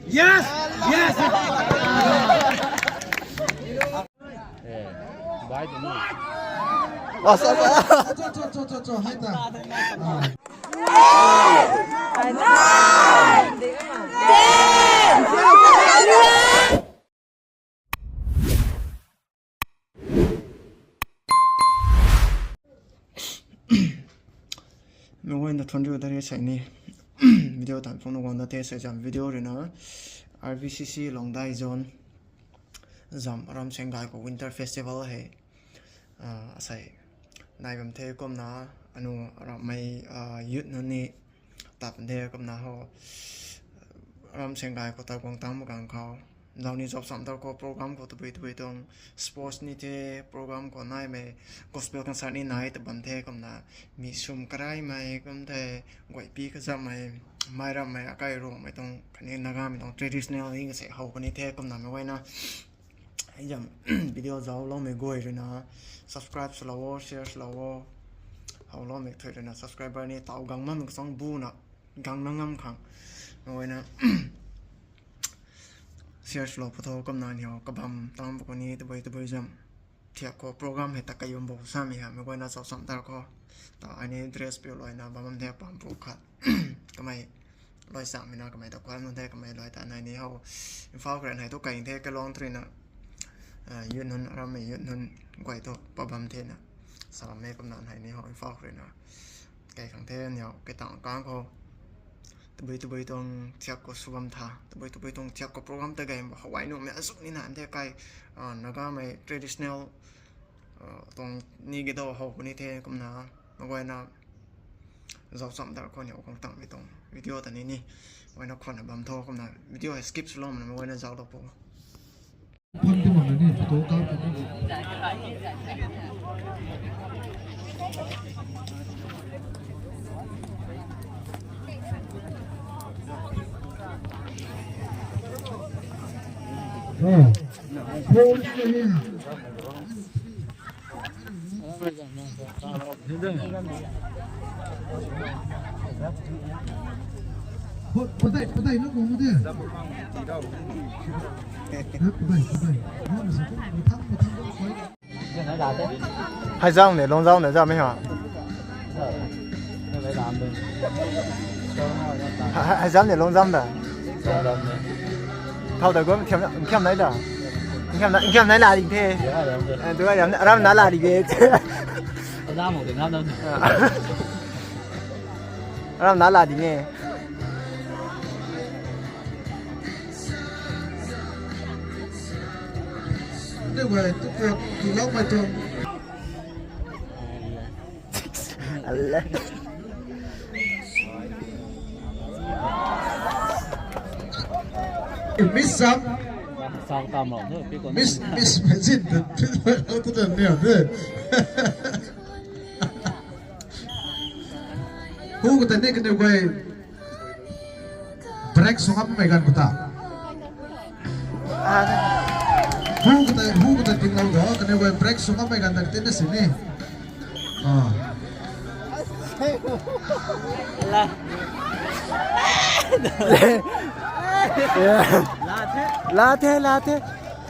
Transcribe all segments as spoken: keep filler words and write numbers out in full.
Yes! Yes! Eh, bye to me. Asa, asa. Cho, cho, cho, cho, cho, hai ta. Ah. Mei guayna thuanriu ta re sei ni. Video tan phone guang da the sei zam video rui na R V C C Longdai Zone zam Ramsengai khou Winter Festival hei, ah, asei nai bam the kumna anu ramei, ah, youth nunc ni tap the kumna ho Ramsengai khou ta guang tang mak gang khou. Zau ni zau sam tar khou program khou tabui tabui tuang sports ni the, program khou naimei gospel concert ni nai ta bam the kumna mi sum karaimei kum the, guaypi kazapmei, mei rammei, akai Ruangmei tuang khatni Nagamei tuang traditional hei kasei how kani the kumna mei guayna. Hei zam video zaucloumei guay rui na subscribe swlou o, share swlou o. Howloumei thui rui na subscriber ni taw gang mamei kachang bu na gang na ngam khang. Mei guayna share swlou phu tho kumna ni ho kabam tang bu kani tabui tabui zam. Thiak khou program hei ta kayum bo samei ha mei guayna zau sam tar khou. Ta ai ni dress piu luaina bam bam the pam pu khat. Kamei luai samei na kamei ta khuan bam the kamei luai ta nai ni ho. Imphal karen hei tu kai the kalong three na. Ah, youth nunc, arammei youth nunc guay tu pa bam the na. Salam e kumna nai ni ho Imphal karen na. Kai khang the ni ho, kai tang kang khou. Tabui tabui tuang thiak khou sw bam tha, tabui tabui tuang thiak khou program ta gay bam howai nuhmei azuk ni na the kai, ah, Nagamei traditional, ah, tuang ni ge do how kani the kumna, mei guayna zau sam tar khou ni ho kang tangmei tuang video ta ni ni, guayna khwan na bam tho kumna video hei skip swlou na mei guayna zauclou pu. Phang ti mak na ni, photo kap ti ni. Oh. Phone ti ni. Ho, patai, patai na kung de. Patai, patai. Ho, masa kung, mathang, mathang kung koi. Haizang ne, Longzam ne, zam e ha. Ha, ha, Haizam ne, Longzam da. Thau da gom, khiam, khiam nai da. Khiam nai, khiam nai la ding the. Eh, tu ram, ram na la ding e. Ram na la ding e. Anyway, tu ko, tu lou mai tu. Allah. Miss Sam. Miss, Miss Majid. Tu dah ni ada. Hu kata ni kena guay. Break sw ngammei ganv khou ta. Hu kata, hu kata tinglou do, kaniw guay break sw ngammei ganv ta katina sini. Ah. La the, la the.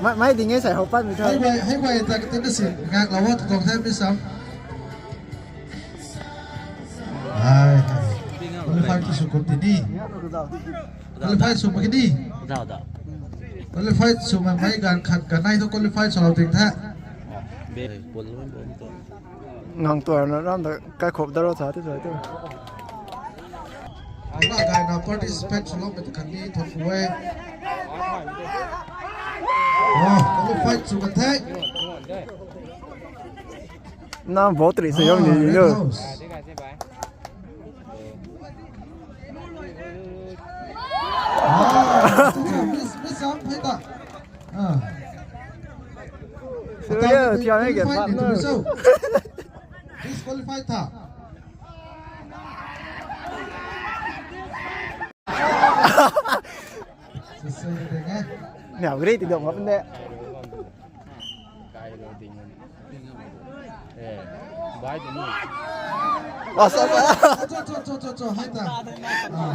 Mai, mai ding e sai how pat mi tho. Hei guay, hei guay ta katina sini. Ngaklou o, tu tuang the Miss Sam. Ai, qualify tu sw kum tini. Qualify sw mak kini. Qualify sw mak mei ganv khat kanei tu qualify swlou ting the. Ngang tuang na ram ta kaikhop da ro sa ti sa tu. Mak gay na participate swlou mei ta khatni thon kuwe. Oh, qualify sw mak the. Na vote ri se yong ni lo. Ah, Red House. Ah. Suya, thiam e, qualify ni tu so. Disqualify tha. Niau gri ti dong ma pun de. Asa, asa. Cho, cho, cho, cho, cho, hai ta. Ah.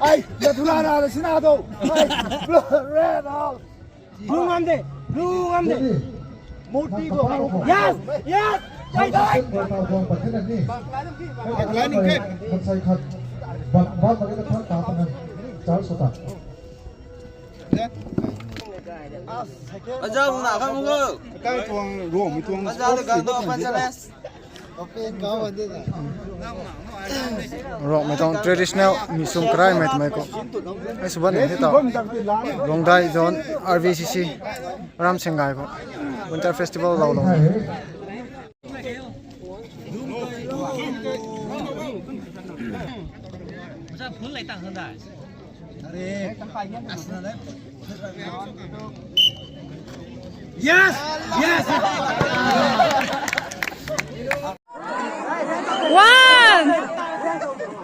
Ai, na thula na sina do. Ai, red out. Blue ngamde, blue ngamde. Murti ko. Yes, yes. Ai, ai. Backline ke. Backline ke. Backline ke. Backline ke. Charge sota. Aja muna kha muna. Kai tuang rom tuang. Aja de gang do pan sa. Rokmei tuang traditional misum karaimei twmei khou. Ai suban ni tau. Longdai zone R V C C. Ram Senggai khou. Winter Festival lou lou. Yes! Yes! One!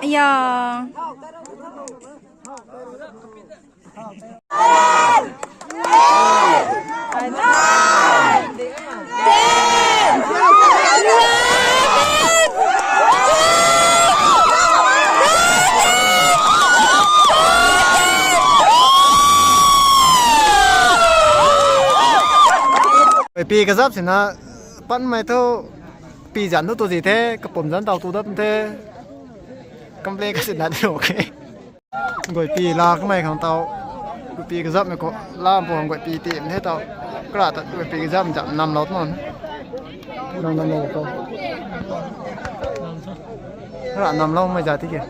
Yeah. Pi kazap sina panmei thu pi zan thu tu zi the, kapum zan tau tu dat the. Complain ka sina di okay. Guaypi la kamei khang tau. Guaypi kazapmei khou la bu guaypi ti the tau. Kara ta guaypi kazap zan nam lou tmon. Nam nam lou tau. Kara nam lou mei zat ti ke.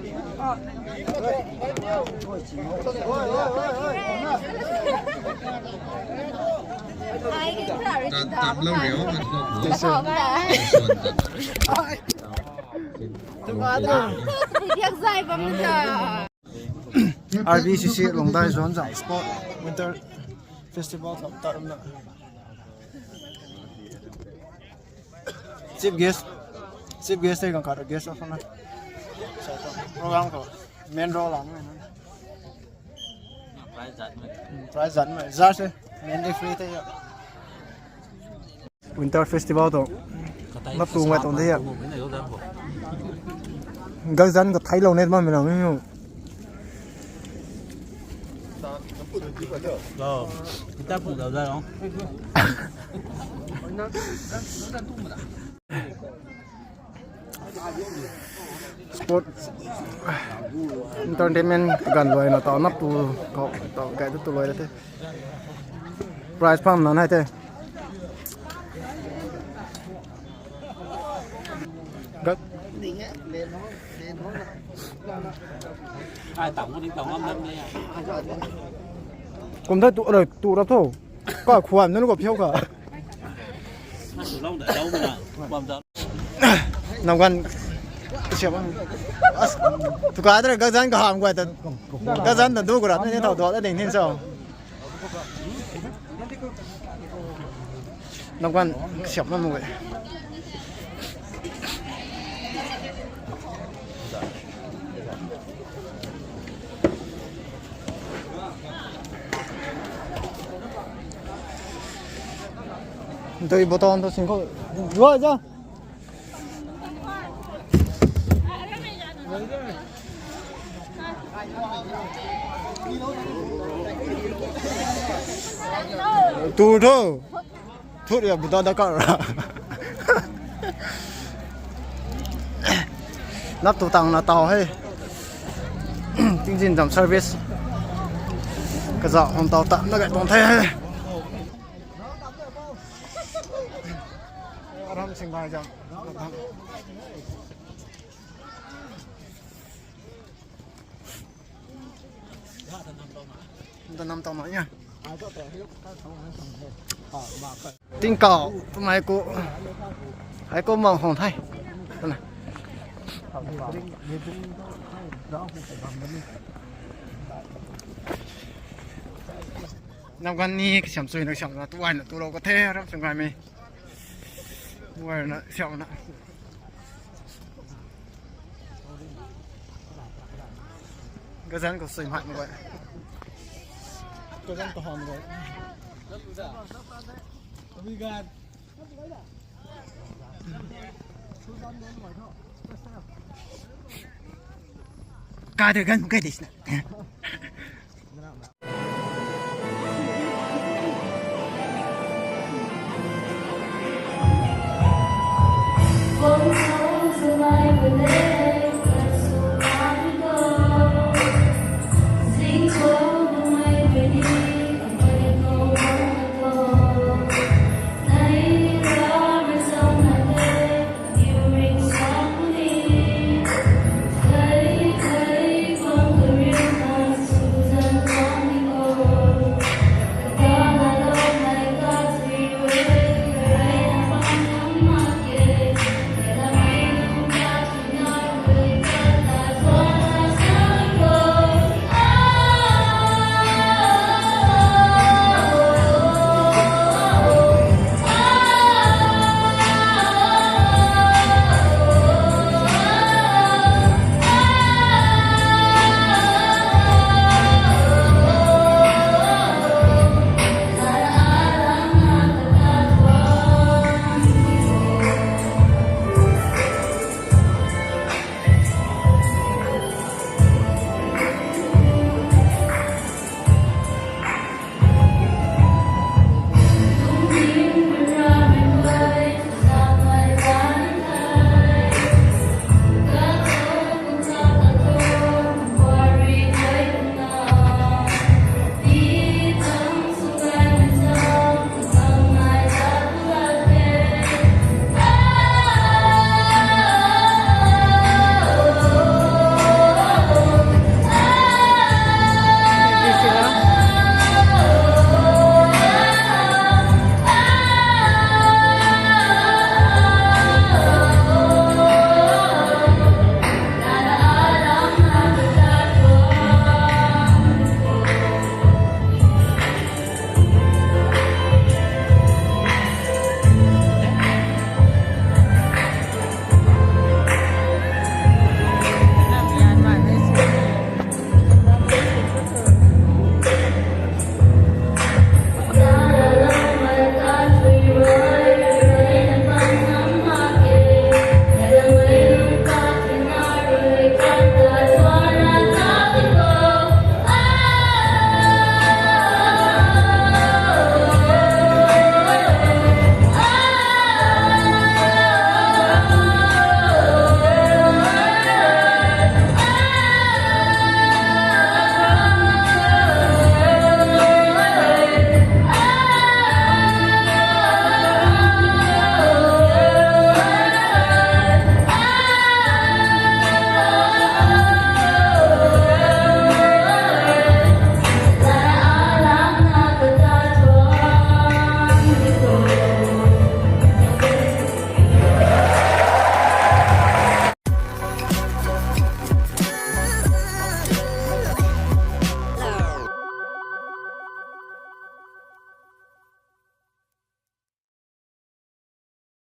Tap, tap lou riu, tap lou. Yes, sir. Diak zai bam na ta. R V C C Longdai Zone zang Sport Winter Festival khou tat runa. Chief guest, chief guest tei gang khat guest of honour. Program khou main role lang. Prize zat mei. Prize zat mei. Zat se. Mainly free tei ya. Winter Festival tu. Map tu ngai tuang de ya. Gak zan ka thai lou net ma mi lang ni. Lo. Kita pu dau da long. Sport entertainment gan luai na tau nap tu khou tau kai tu tu luai te. Prize pham na nai te. Kum thei tu, tu rap tho. Ka khuan nunc ko phiu ka. Nang kan siam. As, tu ka dra gazan ka ham guay ta. Gazan ta du ka ra ni thau do da ding thin so. Nang kan siam na mu. Dui bottle tu sing khou. Rui za. Tu thu. Thut ya buda da kar ra. Nap tu tang na tau he. Tingzin zam service. Kaza hom tau ta na gai tuang the he. Aram sing bai zam. Nda nam tau ma ya. Tingkauh, tumei ku. Hei ku mang hong thei. Tuna. Nam kan ni kasiam chui na kasiam na tuai na tu lou ka the ram sung gai me. Tuai na siam na. Gazan ko sui mhat mo bai. Gazan ko hom bai. Kai de gan kai de sna.